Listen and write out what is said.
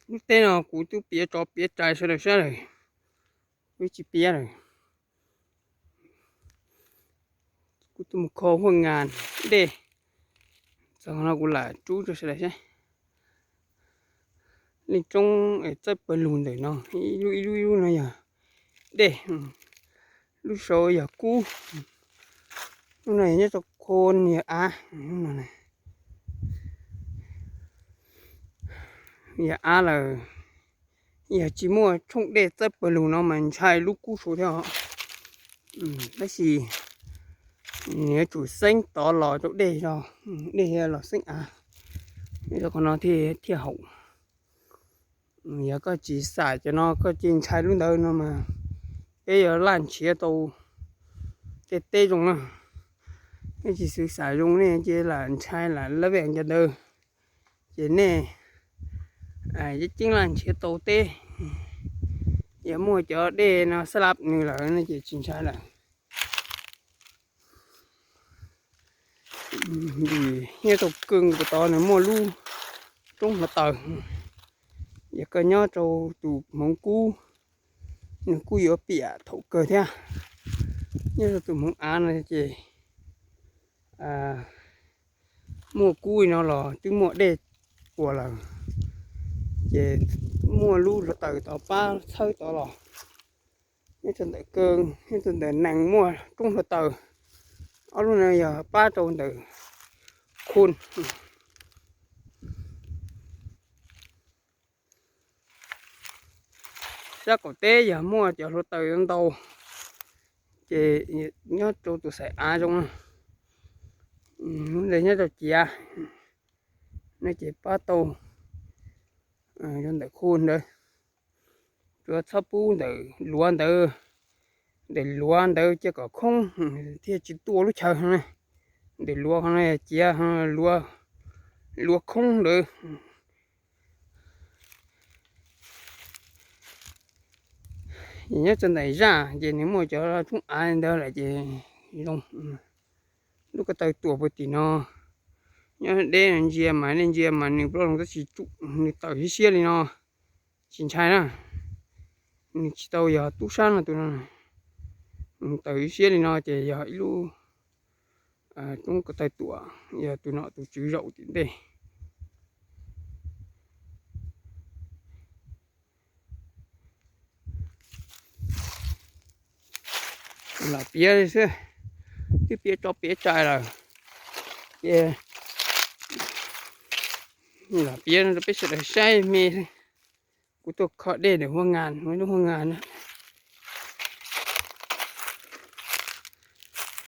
Lub teb no kuv twb piav tsov piav rais sawv daws saib lawm, kuv tsis piav lawm. Kuv twb mus kho huaj ngas dej, txog no kuv lam rub rau sawv daws saib. Leej roob txawb pawg lug ntawm no, ib lub ib lub ib lub no yog dej, lub saud yog kub, lub no yog nyob rau khon yog av, yog av lawm. Yog tsis muaj tshooj dej txawb pawg lug no mas ntshai lub kub saud thiab os. Tab sis nws yuav tsum xeeb tod los rau dej, dej los xeeb av, rau qhov no thiaj haum. Yog koj tsis xam cov no koj cia ntshai lub ntawd no mas peb yuav laj nrhiav tau tej teb zoo na. Nej tsis xav xam zoo nej cia lam ntshai lam lab vej cov ntawd, ces nej yeej ceeb laj nrhiav tau teb. Yog muaj cov dej no xab lab nws lawm no ces tsis ntshai lawm. Nyob rau kawg nkaus tod nws muaj lub roob hluav taws. Yog koj nyob rau tus hmoov kub, nws kuj yuav piam thaum kawg thiab. Nyob rau tus hmoov av no ces muaj kub no los twb muaj dej puas lawm, ces muaj lub hluav taws tod pab txhawb tod los. Nyob rau ntawm kawg, nyob rau ntawm nees muaj roob hluav taws, ob lub no yog pab rau ntawm khun. Sab qaum teb yog muaj cov hluav taws ntau, ces nyob rau tus xaim av zoo no, nyob rau ciav no ces pab tau rau ntawm khun ntawd. Tsuas txhob pub ntawm luav ntawd, ntawm luav ntawd cia kom khoob thiaj tsis tua lub chaw ne. Ntawm luav no ciav, luav khoob ntawd. Nyob rau ntawm zaj ces nws muaj cov roob av ntawd lawm ces zoo. Lub ko taw tuam puag tim no, nyob deb ntsia mas nej ntsia mas nws ploj zoo tab sis tsum nws tawm siab siab li no, tsis ntshai na. Nws tsis tau yog tub sab no tus no, nws tawm siab siab li no ces yog ib lub roob ko taw tuam, yog tus nom tus tswv zaum tim ntej. Lam piav li xwb, twb piav tsov piav rais lawm, ces lam piav rau peb sawv daws saib me. Kuv tuaj kho dej ntawm huaj ngas, lub huaj ngas na.